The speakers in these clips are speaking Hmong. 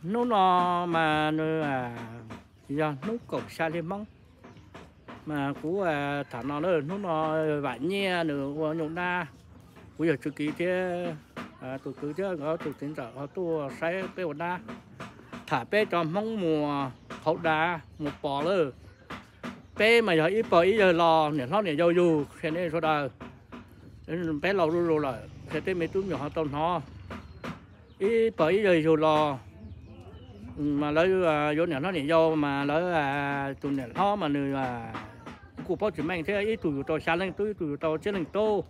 Hnub no mas nws yog hnub kaum xya hli Hmoob, mas kuv tham no na, hnub no Vam Nyiaj nws ua nyuj dab. Kuv yog Tswv Kiv thiab tus kwv thiab nkawd tus txiv ntxawm ho tuaj saib peb ua dab, tham peb cov Hmoob Muas qhauv dav mus pos lawm. Peb mas yog ib pog ib yawg los, niam hlob niam yau yug, qhia nej sawv daws. Peb laus zuj zus lawm, qhia tej me tub me nyuam ho tau hnov. Ib pog ib yawg yug los, mas lawv yuav niam hlob niam yau mas lawv, tus niam hlob mas nws kuj paub tsis meej thiab, ib tug yug tau xya leej tub, ib tug yug tau tsib leej tub.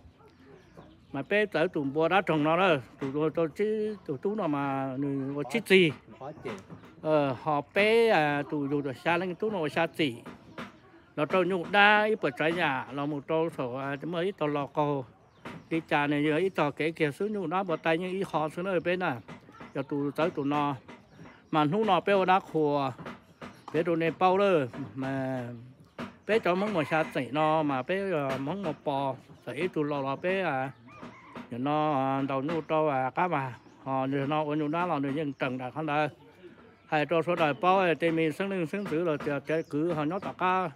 Mas peb txawv tus npua dab roog no na, tus tau tsib tus tub no mas nws ua tsib txig. Ho peb tus yug tau xya leej tub no ua xya txim. Los rau nyuj dab ib puas tsav yam los mus rau saum muaj ib tog los qaug li cas nws yog ib tog kev kiag xwb, nyuj dab npua tai yeej ib qho xwb na peb na, yog tus txawv tus no. Mas hnub no peb ua dab qhuas, piav rau nej paub lawm, peb cov Hmoob Muas xya txim no mas peb Hmoob Muas pos, txawm ib tug laus los peb nim no ntaus nyuj rau qab mas, ho nws no ua nyuj dab los nws yeej reem nram qhov ntawd. Hais rau sawv daws paub, tej me xeeb leej xeeb ntxwv los tias cov kwv ho nyob tom qab,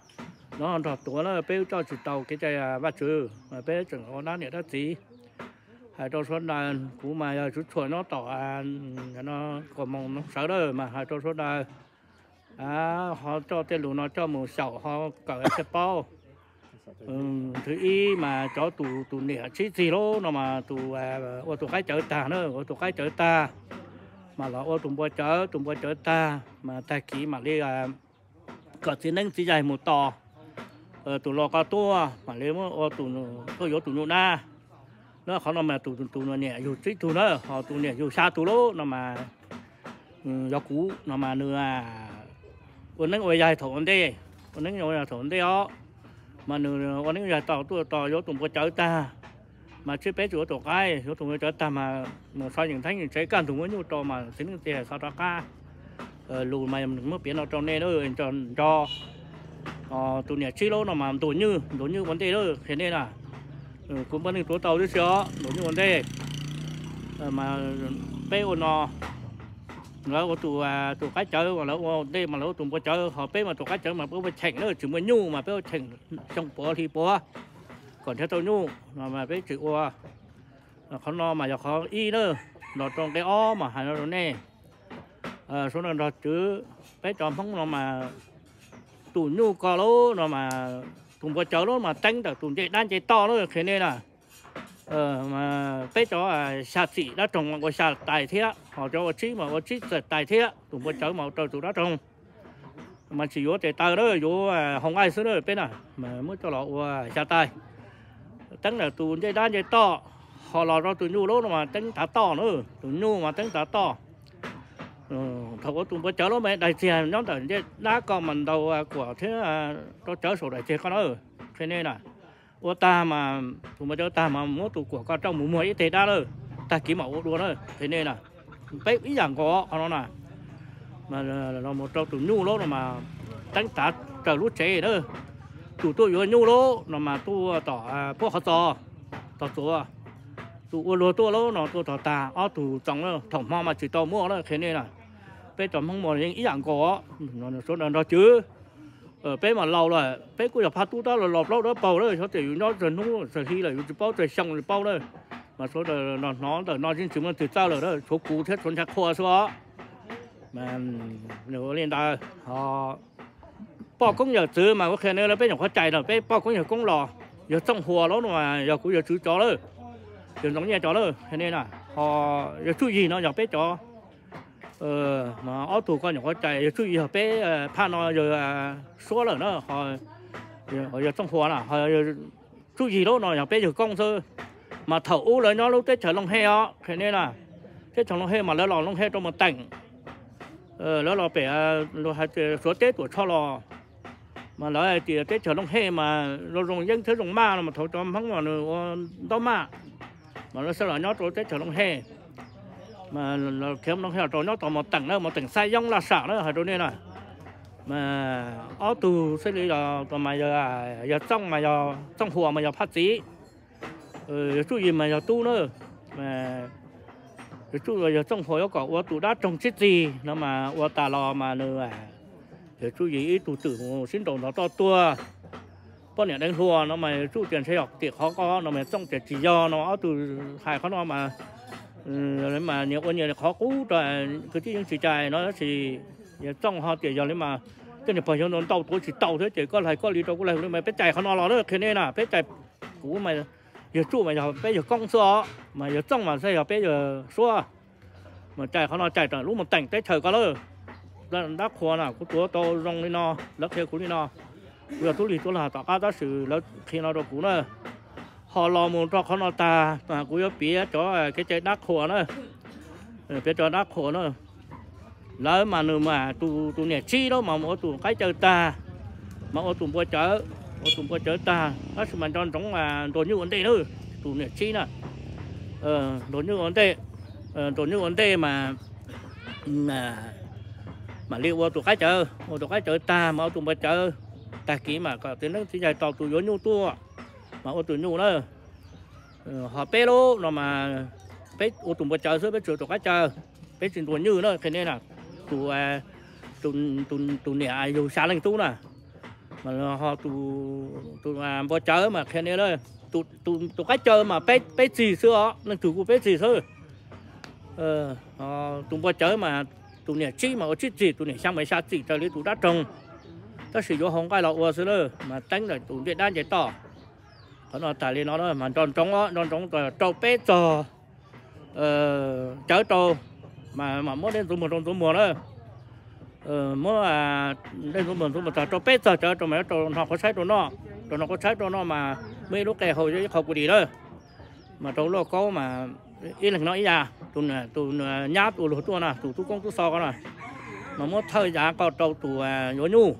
nyob nrog tuav na, peb coj tsis tau kev cai Vajtswv, peb tseem ua dab niam dab txiv. Hais rau sawv daws, kuv mas yog tswv tshuam nyob tom kaum moos sawv daws mas hais rau sawv daws ho coj tej lus no coj mus xyaum ho kawm thiaj paub. Thwv ib mas cov tus niam tsib txig lub no mas tus ua tus qaib cawv tag na, ua tus qaib cawv tag mas los ua tus npua cawv, tus npua cawv tag mas tag kis mam li kom txiv neeb txiv yaig mus tos tus laus ko tuaj mam li muab ua tus, tuaj yuav tus nyuj dab. Na qhov no mas tus, tus niam yug tsib tug na, ho tus niam yug xya tug lub no mas yog kuv no mas nws ua neeb ua yaig thaum ua ntej, ua neeb ua yaig thaum ua ntej os, mas nws ua neeb ua yaig tau tuaj tos yuav tus npua cawv tag, mas tsib peb tsis yuav tus qaib, yuav tus npua cawv tag mas mus so yeem theeb yeem tsev kaj ntug muab nyuj rau mas txiv neeb txiv yaig xav rov qab. Lus mas muab piav no rau nej nco nco. Tus niam tsib lub no mas ntuas nyuj, ntuas nyuj ua ntej lawm qhia nej na. Kuv npaj neej tuav tau tib si os, ntuas nyuj ua ntej. Mas peb ua no, lawv ua tus, tus qaib cawv mas lawv ua ntej mas lawv ua tus npua cawv, ho peb mas tus qaib cawv mas peb ua cheem na, tsis muaj nyuj mas peb ua cheem xyoo puav hli puav kom nrhiav tau nyuj no mas peb tsis ua. Qhov no mas yog qhov ib na, los rau nqe ob mas hais no rau nej. Sawv daws nrog tswv, peb cov Hmoob no mas tus nyuj ko lub no mas tus npua cawv lub mas teeb ntawm tus ncej dab ncej toj lub qhia nej na. Peb cov xya txim dab roog mas ua xya tais thiab, ho cov ua tsib mas ua tsib txawm tais thiab, tus npua cawv mas ua rau tus dab roog. Mas tsis yuav tes taw na, yuav hoo aij xwb na peb na, mas muab coj los ua xya tais. Teeb ntawm tus ncej dab ncej toj, ho los rau tus nyuj lub no mas teeb tav toj na, tus nyuj mas teeb tav toj. Thaum ua tus npua cawv lub mas daig txiag nyob ntawm ncej dab ko mas ntaus kuam thiab rau cawv saum daim txiag ko na, qhia nej na. Ua tag mas tus npua cawv tag mas muab tus kuam ko rau mus muag ib teg dab lawm, tag kis mam ua dua na, qhia nej na. Peb ib yam nkaus qhov no na. Los mus rau tus nyuj lub no mas teeb tav raws lub tsev na. Tus tuaj yuav nyuj lub no mas tuaj tom puab qhov txos, txog txuas. Tus ua luag tuaj lub no tuaj tog tag, ob tug txoos na, thaum hmo mas tsis tau muaj na, qhia nej na. Peb cov Hmoob Muas yeej ib yam nkaus, sawv daws nrog tswv. Peb mas laus lawm, peb kuj yog phaj tub tab los los plaub dawb paug lawm, xyov tias yus nyob tsawg hnub tsawg hli lawm yus tsis paub, tsawg xyoo tsis paub lawm. Mas sawv daws los hnov ntawm no tsis muaj twg txawj lawm, tshuav kuv thiab tshuav ntshai qhua xwb os. Nws ua li ntawd, poj koob yawm txwv mas kuv qhia nej lawm, peb nyuam qhuav cais lawm, peb poj koob yawg koob los, yawg Txooj Huas lawm no mas yog kuv yawg tswv cov lawm, yawg Ntxoov Nyiaj cov lawm, qhia nej na. Ho yawg Tsuj Yig no yog peb cov, ob tug ko nyuam qhuav cais, yawg Tsuj Yig yog peb phaj no yawg suab lawm na, yawg Txooj Huas na, Tsuj Yig lub no yog peb yawg koob xwb. Mas thaum ub lawv nyob lub teb chaws Looj Hej os, qhia nej na, teb chaws Looj Hej mas lawv los Looj Hej rau Mus Teem. Lawv los pem, hais tias Suav teb tuam tsho los, mas lawv hais tias teb chaws Looj Hej mas zoo zoo yeeb thiab zoo maj no mas thaum cov Hmoob mas nws ua ntaub maj, mas lawv xav los nyob rau teb chaws Looj Hej. Mas khiav Looj Hej los rau nyob tom Mus Teem na, Mus Teem Xab Yoob Laj Sam na, hais rau nej na. Mas ob tug xwb li los mas yawg Txooj mas yog, Txooj Huas mas yog phaj txiv, yawg Tsuj Yig mas yog tub na. Yuav Tsuj yog Txooj Huas yuav kom ua tus dab roog tsib txig no mas ua tas los mas nws, Yuav Tsuj yim ib tug twm mus sib nraus nrov toj tuag. Poj niam deev hluas no mas Yuav Tsuj tias ntshe yog tim qhov ko no mas Txooj tias tsis yog no, ob tug hais qhov no mas, mas nyias ua nyias qhov qub rau kwv tij yeej tsis cais no tab sis Yuav Txooj ho tias yog li mas tej niag pog yuav ntau ntau tuav tsis tau thiab ces koj hais koj li rau kuv hais kuv li mas peb cais qhov no los na, qhia nej na, peb cais kuv mas Yuav Tsuj mas yog peb yawg koob xwb os, mas Yuav Txooj mas xyov yog peb yawg suab. Mas cais qhov no cais rau lub Mus Teem teb chaws ko lawm. Dab qhuas na kuv tuav tau zoo li no, lawv qhia kuv li no. Kuv yog tub lig tub lag tom qab tab sis lawv qhia no rau kuv na. Ho los mus rau qhov no tag mas kuv yuav piav cov kev cai dab qhuas na, piav cov dab qhuas na. Lawv mas nws mas tus niam tsib lawm mas ua tus qaib caw tag, mas ua tus npua cawv, ua tus npua cawv tag tab sis mas nco ntsoov ntuas nyuj ua ntej na, tus niam tsib na, ntuas nyuj ua ntej, ntuas nyuj ua ntej mas mam li ua tus qaib cawv, ua tus qaib cawv tag mas ua tus npua cawv, tag kis mas kom txiv neeb txiv yaig tos tus yuav nyuj tuaj mas ua tus nyuj na. Ho peb lub no mas peb ua tus npua cawv xwb, peb tsis ua tus qaib cawv, peb tsis ntuas nyuj na, qhia nej na. Tus, tus niam yug xya leej tub na, mas ho tus npua cawv mas qhia nej na, tus qaib cawv mas peb txig xwb os, leej twg kuj peb txig xwb. Tus npua cawv mas tus niam tsib mas ua tsib txim, tus niam xyaa mas xya txim raws li tus dab roog, tab sis yuav hauv nqaij los ua xwb na, mas teeb ntawm tus ncej dab nce toj. Qhov no tas li no mas nco ntsoov, nco ntsoov rau peb txog cawv rau, mas muab dej ntxuav muag rau ntxuav muag na. Muab dej ntxuav muag ntxuav muag txog rau peb txog cawv rau mas yuav rau hno qhov tshaib rau noj, rau hno qhov tshaib rau noj mas muaj ib lub qe hau ib qho kuv dis na. Mas rau lauj kaub mas ib leeg noj ib yam, tus nyab ua luag tuaj na, tus tub koob tub xo ko na, mas muab thawj yav ko rau tus yuav nyuj.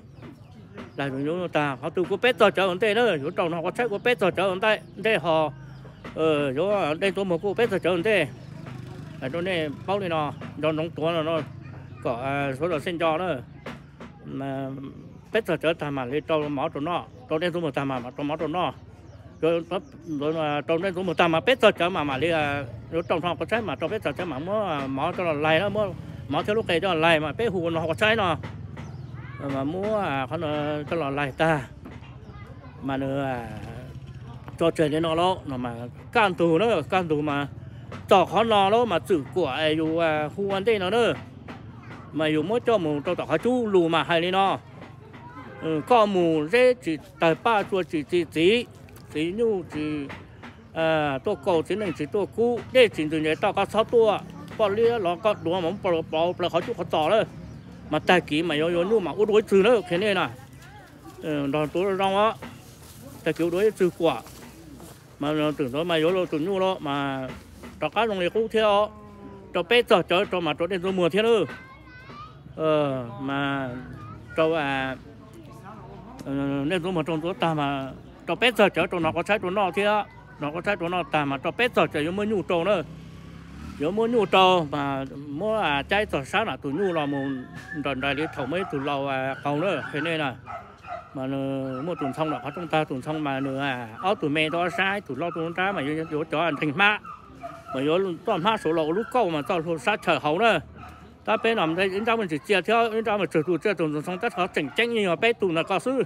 Tus yuav nyuj tag qhov twg kuv peb txog cawv ua ntej na, yuav rau hno qhov tshaib kuv peb txog cawv ua ntej ho, yuav dej ntxuav muag kuj peb txog cawv ua ntej. Hais rau nej paub li no, nco ntsoov tuav no kom suav dam xej nco na. Peb txog cawv tag mam li rau mov rau noj, rau dej ntxuav muag tag mas rau mov rau noj. Rau dej ntxuav muag tag mas peb txog cawv mas mam li yuav rau hno qhov tshaib mas rau peb txog cawv mas muab mov coj los laig na, muab mov thiab lub qe coj los laig mas peb hu ua hno qhov tshaib no. Mas muab qhov no coj los laig tag mas nws tso tseg li no lauj no mas kaj ntug na, kaj ntug mas txog qhov no lauj mas txwm kuam yus hu ua ntej no na, mas yus muab coj mus rau tom qhov cub lus mas hais li no: Koj mus zeb tsis tawg paj, tsua tsis txi txiv, txiv nyuj tsis tuaj kaus, txiv neej tsis tuaj kub, dej tsis ntws nce toj, koj txhob tuaj. Poj liab los koj duav mas muab plaws qhov cub qhov txos lawm. Mas tag kis mas yuav yuav nyuj mas ua dua ib txwg na, qhia nej na. Nrog tuav zoo os, tag kis ua dua ib txwg kuam. Mas twm ntawd mas yuav tus nyuj los mas rov qab zoo li qub thiab os. Rau peb txog cawv rau mas rau dej ntxuav muag thiab na. Mas rau dej ntxuav muag rau ntxuav tag mas rau peb txog cawv rau hno qhov tshaib rau noj thiab. Hno qhov tshaib rau noj tag mas rau peb txog cawv yuav muab nyuj rau na. Yuav muab nyuj rau mas muab caij txog sab nram tus nyuj los mus nraim nraim li thaum muaj ib tug laus qaug na, qhia nej na. Mas nws muaj tus ntxhoo nram qhov rooj tag, tus ntxhoo mas nws ob tug me rau ob sab, ib tug loj tuaj nrab mas yuav cov nreeg hmab, mas yuav txoj hmab saud los ua lub kauj mas txoj hlua sab chaw hauv na. Tab peb no ib nrab muaj ntsis txiaj thiab ib nrab mas tsawg tus txiaj, tus ntxhoo tab sis tseem ceeb yog peb tug ntawm ko xwb,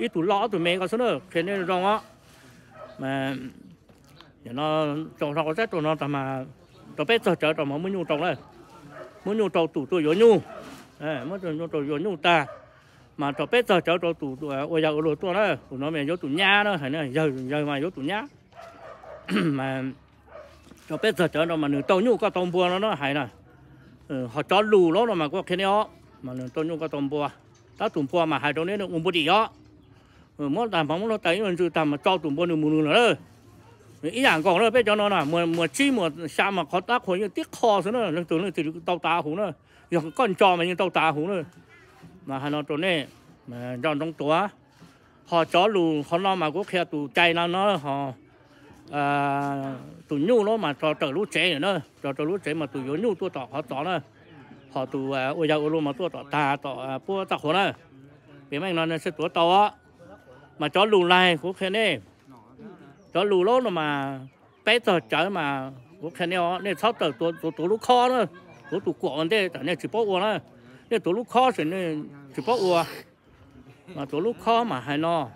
ib tug loj ob tug me ko xwb na, qhia nej zoo os. Mas no rau hno qhov tshaib rau no tag mas rau peb txog cawv rau mas muab nyuj rau na, muab nyuj rau tus tuaj yuav nyuj, muab nyuj rau yuav nyuj tag mas rau peb txog cawv rau tus ua yawg ua luag tuaj na, tus no mas yuav tus nyab na, hais yawg, yawg mas yuav tus nyab. Mas rau peb txog cawv rau mas nws tau nyuj koj tau npua no na, hais na. Ho cov lus lauj no mas kuv qhia nej os, mas nws tau nyuj koj tau npua, tab tus npua mas hais rau neb ua npua dim os. Muab tag mas muab luag tais ib lo ntsws tag mas tso tus npua nws mus nws lawm. Ib yam nkaus na peb cov no na, muas tsib muas xya mas qhov dab qhuas yeej tib qho xwb na, leej twg leej twg tau tas huv na, yog koj ntso mas yeej tau tas huv na. Mas hais no rau nej, nco ntsoov tuav. Ho cov lus qhov no mas kuv qhia tus cai no no ho tus nyuj los mas tso raws lub tsev na, tso raws lub tsev mas tus yuav nyuj tuaj tom qhov txos na, ho tus ua yawg ua luag mas tuaj tom tag tom puab txaj qhua na. Pem meej no nej sib tuav tau. Mas cov lus laig kuv qhia nej, cov lus lauj no mas peb txog cawv mas Kuv qhia nej os, nej txhob tawm tuav lub khob na, tuav tus kuam ua ntej tam nej tsis paub ua na. Nej tuav lub khob ces nej tsis paub ua. Mas tuav lub khob mas hais no,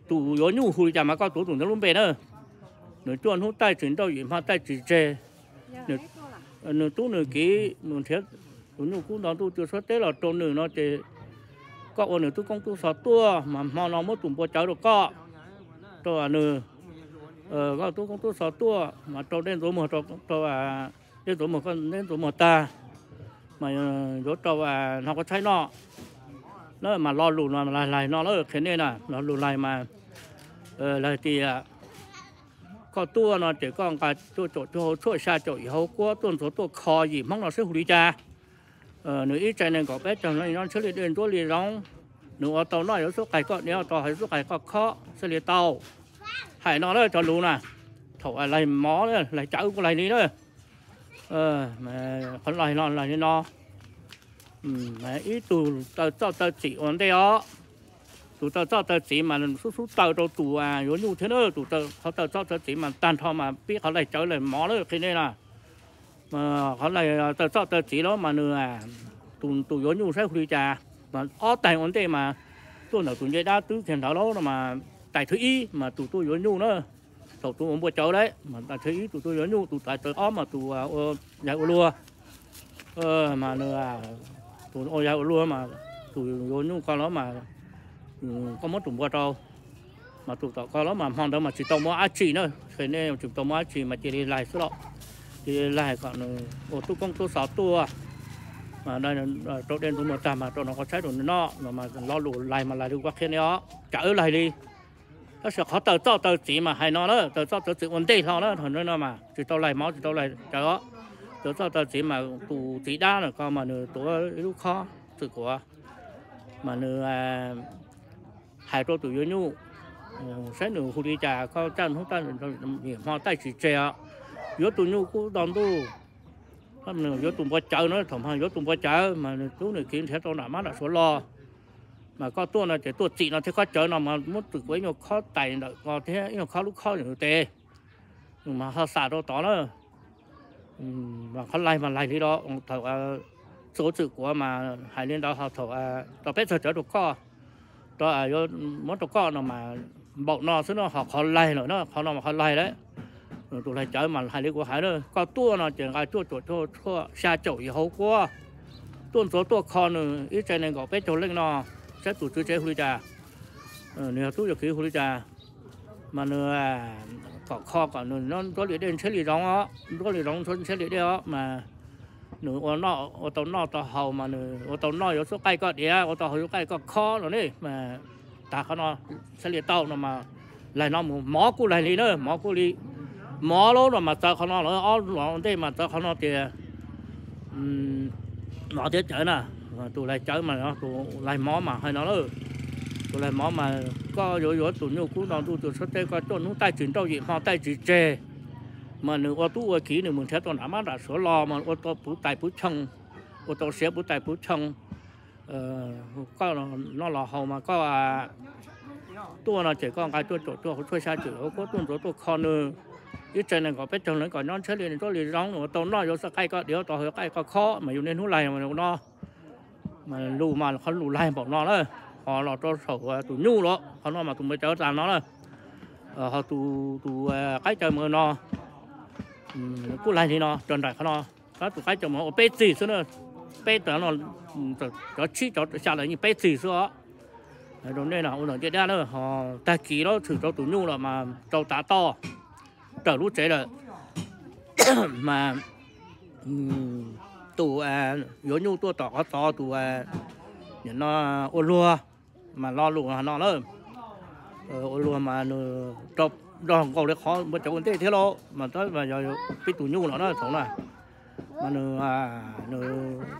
tus yuav nyuj hu li cas mas koj tuav tus ntawd lub npe na. Nws cuaj hnub taij tsis nrauj, yim hmo taij tsis tseg. Nws tub nws kiv mus nrhiav tus nyuj kub nto ntuj twg suab teb los rau nws no ces koj ua nws tub koob tub xov tuaj mas hmo no muab tus npua cawv rau koj, rau nws, koj tub koob tub xov tuaj mas rau dej ntxuav muag, rau dej ntxuav muag, koj dej ntxuav muag tag mas yuav rau hnov koj tshaib noj na. Mas lo lus no laig laig no lawm qhia nej na, lo lus laig mas laig tias koj tuaj no ces koj nqa cuaj caum cuaj hauv tshuaj, xya caum yim hauv kuab, tuaj ntxuav tuaj kho yim Hmoob no saib hu li cas. Nws ib tsev nees nkaum peb caug leej nyob ntshiab li dej ntsuab li zoov, nws ua tau noj yuav xub qais koj diav, ua tau haus yuav xub qais koj khob xwb li tau. Hais no lawm cov lus na, thaum laig mov laig cawv kuj laig li na. Qhov laig no laig li no, ib tug taw txoj taw txim ua ntej os. Tus taw txoj taw txiv mas xub xub taw rau tus yuav nyuj thiab na. Tus qhov taw txoj taw txiv mas tag nrho mas pib qhov laig cawv laig mov lawm qhia nej na. Qhov laig taw txoj taw txiv los mas nws, tus yuav nyuj saib hu li cas, mas ob tais ua ntej mas tuaj ntawm tus ncej dab twb kiag ntawd los no mas tais thib ib mas tus tuaj yuav nyuj na. Thaum tus ua npua cawv lawm mas tais thib ib tus tuaj yuav nyuj, tus tais thib ob mas tus ua yaig ua luag. Mas nws, tus ua yaig ua luag mas tus yuav nyuj ko los mas koj muab tus npua rau. Mas tus tom ko los mas hmo ntawd mas tsis tau muab dab tsi na, qhia nej, tsis tau muab dab tsi mas cia li laig xwb los. Cia li laig kom nws ua tub koob tub xov tuaj. Mas rau dej ntxuav muag tag mas rau hnov koj tshaib rau nws noj no mas lo lus laig mas laig li kuv qhia nej os, cawv laig li. Tab sis qhov taw txoj taw txiv mas hais no na, taw txoj taw txiv ua ntej hlo na, thaum no mas tsis tau laig mov tsis tau laig cawv os. Taw txoj taw txiv mas tus txiv dab no ko mas nws tuav ib lub khob txwm kuav, mas nws hais rau tus yuav nyuj saib nws hu li cas, koj caj hnub taij hmo taij tsis tseg os. Yuav tus nyuj kub nto ntuj, yuav tus npua cawv no, thaum hmo yuav tus npua cawv mas nws tub nws kiv nrhiav tau nram mab nram suav los. Mas koj tuaj no ces tuaj txim no thiab khob cawv no mas muab txwm kuav ib nyuag khob tais ntawm ko thiab ib nyuag khob lub khob ntawm tes. Mas ho xam rau tod na. Mas qhov laig mas laig li los thaum txwm kuav mas hais li ntawd, ho thaum tau peb txog cawv rau koj, tau muab rau koj no mas npaum no xwb no, ho qhov laig lawm na, qhov no mas qhov laig lawm. Tus laig cawv mas hais li kuv hais na, koj tuaj no ces nqa cuaj caum cuaj tshuaj, xya caum yim hauv kuab, tuaj ntxuav tuaj kho nws ib tsev nees nkaum peb caug leej no, saib tus tswv tsev hu li cas, nws yog tub yog kiv hu li cas. Mas nws kom kho kom nws nyob ntsuab li dej ntshiab li zoov os, ntsuab li zoov ntshiab li dej os, mas nws ua noj ua tau noj tau haus mas nws ua tau noj yuav xub qaij koj diav, ua tau haus yuav qaij koj khob no ne. Mas tag qhov no, xab li tau no mas laig no mus mov kuj laig li na, mov kuj li. Mov lub no mas txawv qhov no lawm, ob los ntej mas txawv qhov no tias mov thiab cawv na. Tus laig cawv mas tus laig mov mas hais no lawm, tus laig mov mas koj yuav yuav tus nyuj kub nto ntuj twg suab teb, koj cuaj hnub taij tsis nrauj, yim hmo taij tsis tseg, mas nws ua tub ua kiv nws mus nrhiav tau nram mab nram suav los mas ua tau puv tais puv choo, ua tau siav puv tais puv choo. Koj noj los haus mas koj tuaj no ces koj nqa cuaj caum cuaj hauv tshuaj, xya caum hauv kuab tuaj ntxuav tuaj kho nws ib tsev nees nkaum peb caug leej kom nyob ntshiab li ntsuab li zoov, nws ua tau noj yuav xub qaij koj diav, tau haus yuav qaij koj khob, mas yus niaj hnub laig no. Mas lus mas qhov lus laig npaum no na, ho los rau saum tus nyuj los qhov no mas tus npua cawv tas no na, ho tus tus qaib cawv mas no kuj laig li no, raws nraim qhov no. Tab tus qaib cawv mas ua peb txig xwb na, peb tas no, cov tsib cov xya lawm yeej peb txig xwb os. Rau nej no ua ntawm ncej dab na, ho tag kis los tshwm rau tus nyuj los mas rau tav toj raws lub tsev lawm. Mas tus yuav nyuj tuaj tom qhov tod tus nim no ua luag, mas lo lus no na, ua luag mas nws rau nrog nkaus li qhov npua cawv ua ntej thiab lauj, mas tab mas yog peb tus nyuj no na thaum na, mas nws nws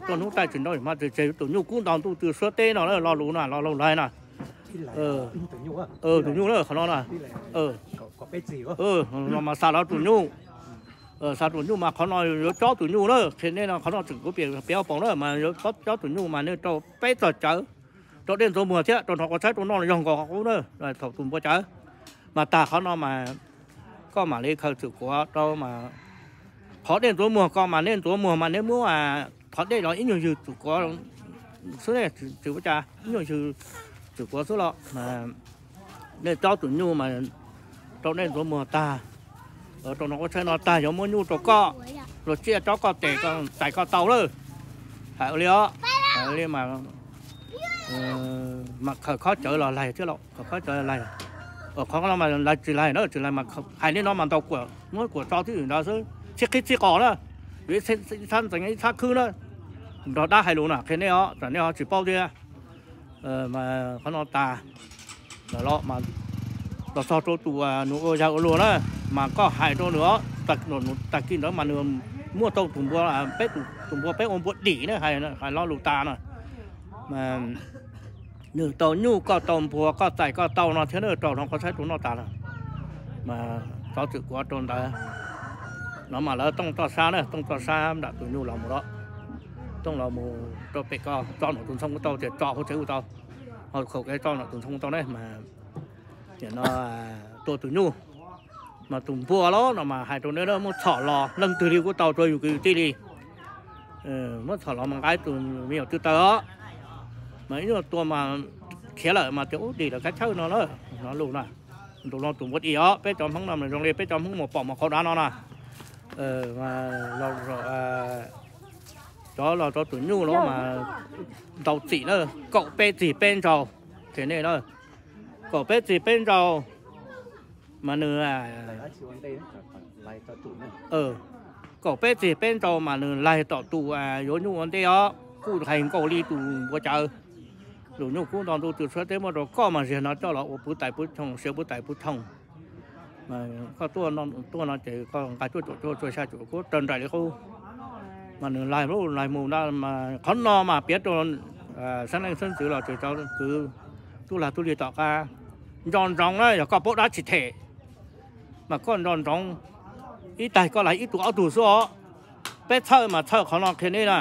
tuaj hnub taij tsis nrauj, yim hmo tsis tseg, tus nyuj kub nto ntuj twg suab teb no, lo lus no lo lus laig no. Tus nyuj na qhov no na, no mas xa los tus nyuj, xa tus nyuj mas qhov no yuav cob tus nyuj na, qhia nej no qhov no tseem kuv piav piav paus na, mas yuav cob tus nyuj mas nej rau peb txog cawv, rau dej ntxuav muag thiab rau hnov kua tshaib rau noj yog nkaus qhov qub na, thaum tus npua cawv. Mas tag qhov no mas Koj mam li khaws txwm kuav rau mas qhov dej ntxuav muag ko mas nej ntxuav muag mas nej muab qhov dej los ib nyuag ywg txwm kuav xwb ne, tsis ua cas, ib nyuag ywg txwm kuav xwb los nej cob tus nyuj mas rau dej ntxuav muag tag, rau no ua tsheb no tag yuav muab nyuj rau koj, luag tsiaj cob koj tes tais koj tau lawm. Hais ua li os, hais ua li mas mas khaws khob cawv los laig thiab los khaws khob cawv los laig. Qhov no mas laig tsis laig na, tsis laig mas hais li no mas ntaus kuam muab kuam tso twj ywm ntawd xwb, txhib qhib txhib qos na, yuav ib txhab ntxeev ib txhab khwb na, nrog dab hais lus na qhia nej os, tsam nej ho tsis paub thiab. Mas qhov no tas lawm los mas los txog rau tus nws ua yawg ua luag na, mas koj hais rau nws os, tag kis ntawd mas nws muaj tau tus npua, peb tus npua peb ua npua dim ne, hais lo lus tas na. Nws tau nyuj koj tau npua koj txais koj tau no thiab na, rau hloov qhov saib rau noj tas lawm. Mas txov txwm kuav rau ntawd no mas lawv tooj toj sab na, tooj toj sab nram tus nyuj los mus lawm. Tooj los mus rau pem ko tso nram tus ntxhoo kuj tau, tias tso hauv tsev kuj tau, ho khaum kev tso nram tus ntxhoo kuj tau ne mas. Nim no tua tus nyuj mas tus npua los no mas hais rau nej na, muab txhom los leej twg li kuj tau, tsuav yus kwv yus tij li. Muab txhom los mas nqa tus me nyuam tw taw os, mas ib nyuag tua mas khiav lawm mas tias ub dim lawm kab chawj no na, no lus na. Ntu no tus npua dim os, peb cov Hmoob no mas zoo li peb cov Hmoob mus pom mus qhauv dav no na. Cov los rau tus nyuj los mas ntau txim na, kaum peb txig peb ntsaug, qhia nej na, kaum peb txig peb ntsaug mas nws kaum peb txig peb ntsaug mas nws laig tom tus yuav nyuj ua ntej os, kuj hais nkaus li tus npua cawv. Lus nyuj kub nto ntuj twm suab teb muab rau koj mas ziag no coj los ua puv tais puv choog, siav puv tais puv choog. Koj tuaj no ces koj nqa cuaj caum cuaj, cuaj xya caum kuj raws nraim li qub. Mas nws laig lub laig mus, qhov no mas piav rau xeeb leej xeeb ntxwv los tsis, cov kwv tub lag tub li tom qab, nco ntsoov na, yog koj paub dab tsi them mas koj nco ntsoov, ib taig koj laig ib tug ob tug xwb os. Peb txhawj mas txhawj qhov no qhia nej na,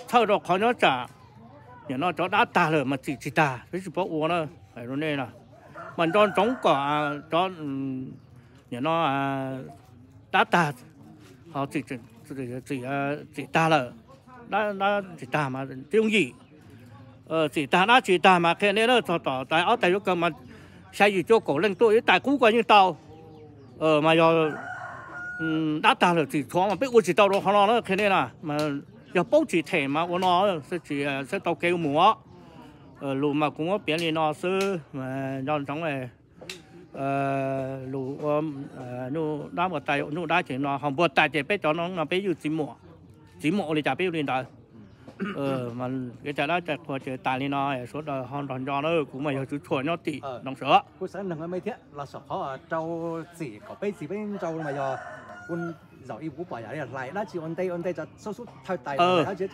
txhawj rau qhov nyob tsam nim no cov dab tag lawm mas txim tsis tag, peb tsis paub ua na, hais rau nej na. Mas nco ntsoov kom cov nim no dab tag, txim tag lawm, dab tsis tag mas tib yooj yim. Txim tag dab tsis tag mas qhia nej na, txog tom tais ob tais yuav kawg mas xya yim cuaj kaum leej tuaj ib tais qub ko yeej tau. Mas yog dab tag lawm txim tshuav mas peb ua tsis tau rau qhov no na, qhia nej na. Mas yog paub tsis them mas ua no, tsis xeb tau kev mus os. Lus mas kuv muab piav li no xwb, nco ntsoov lus ua nyuj dab npua tais, nyuj dab ces no ho npua tais ces peb cov no no peb yug txiv muam, txiv muam ua li cas peb yug li ntawd. Kev cai dab cai qhua ces tas li no, sawv daws ho nrog nco na, kuv mas yog tswv tshuaj nyob tim noo sawv. Kuv xav neeg me thiab los saum qhov rau txim kaum peb txig peb ntsaug mas yog kuv zaum ib kuv pom yam li hlais dab tsi ua ntej ua ntej xub xub thawj tais dab tsi.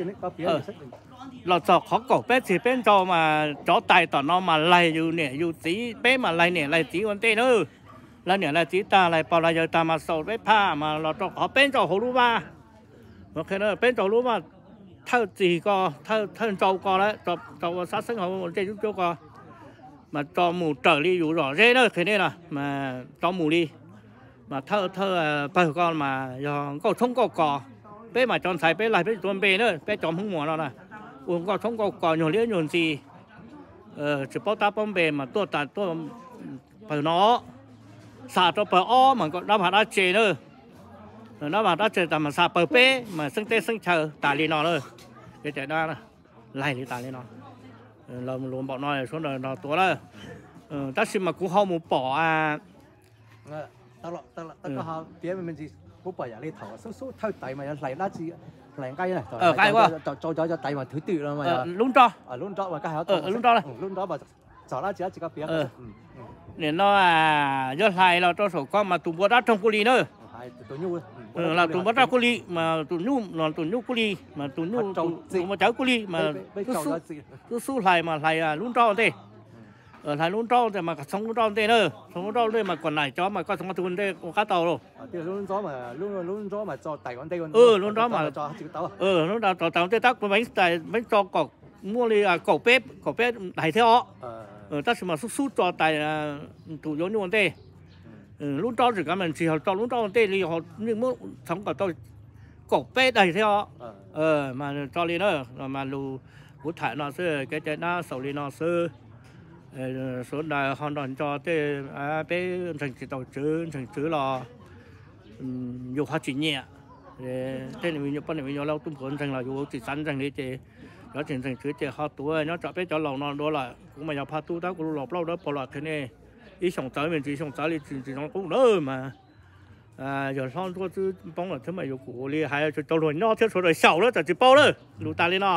Los txog qhov kaum peb txig peb ntsaug mas cov tais tom no mas laig yus niam yus txiv, peb mas laig niam laig txiv ua ntej na. Laig niam laig txiv tag, laig pog laig yawg tag mas xaus peb phaj mas los rau qhov peb ntsaug hauv lub vaj. Peb ntsaug lub vaj thawj txig ko, thawj ntsaug ko lawm, tau ua xab xeeb hauv ntsej zub cuab ko mas tso mus raws li yus zom zeb na, qhia nej na, mas tso mus li. Mas thawj thawj pawg ko mas yog nkauj tshoob nkauj kos. Peb mas cov ntxhais peb laig peb tsis tuav npe na, peb cov Hmoob Muas no na, ua nkauj tshoob nkauj kos nyuag liab nyuag ntxi, tsis paub tab paub npe mas tuaj tas tuaj pawg no, xa rau pawg ob mas dab vaj dab tse na, dab vaj dab tse tas mas xa pawg peb mas xeeb teb xeeb chaw tas li no na. Kev cai dab laig li tas li no. Luag npaum no sawv daws nrog tuav lawm. Tab sis mas kuv ho mus pom kuv pom yam li thaum xub xub thawj tais mas yog hlais dab tsi, hlais nqaij, nqaij, cov tais mas thwv twm no, lub nroj, lub nroj, lub nroj, lub nroj mas txog dab tsi dab tsi koj piav. Nim no yog hlais los rau saum ko mas tus npua dab roog kuj li na, los tus npua dab kuj li, mas tus nyuj los tus nyuj kuj li, mas tus nyuj, tus npua cawv kuj li, mas xub xub hlais mas hlais lub nroj ua ntej. Hlais lub nroj ua ntej mas txhoov lub nroj ua ntej na, txhoov lub nroj ua ntej mas kom naim cov mas koj txhoov tus ua ntej ua qab tau lauj. Lub nroj mas, lub nroj txhoov tais ua ntej tab kuv meej tso kom muaj li kaum peb, kaum peb daim thiab os. Tab sis mas xub xub tso tais tus yuav nyuj ua ntej. lub nrob tsis kav mas ntsis ho tso lub nrob ntej li ho nej muab txhoov kom tau kaum peb daim thiab os. Mas tso li na, mas lus kuv tham no xwb, kev cai dab xaus li no xwb. Sawv daws ho nrog nco tej, peb ntseeg tsis tau tswv, ntseeg tswv los yus ho tsis nyiam. Tej niam poj niam me nyuam lauj tub npuav ntseeg los yus tsis xav ntseeg li ces cov tsis ntseeg tswv ces ho tuav nyob tsam peb cov laus no dua lawm. Kuv mas yog phaj tub tab kuv lus los plaub dawb paug los qhia nej ib xyoos txawv me ntsis, xyoos txawv li tsis tsis zoo qub na mas yog hlob ntsuab xwb poob lawm thiab mas yuav kuv ua li hais rau cov hluas nyob thiab sawv daws xyaum lawm txawm tsis paub lawm. Lus tas li no.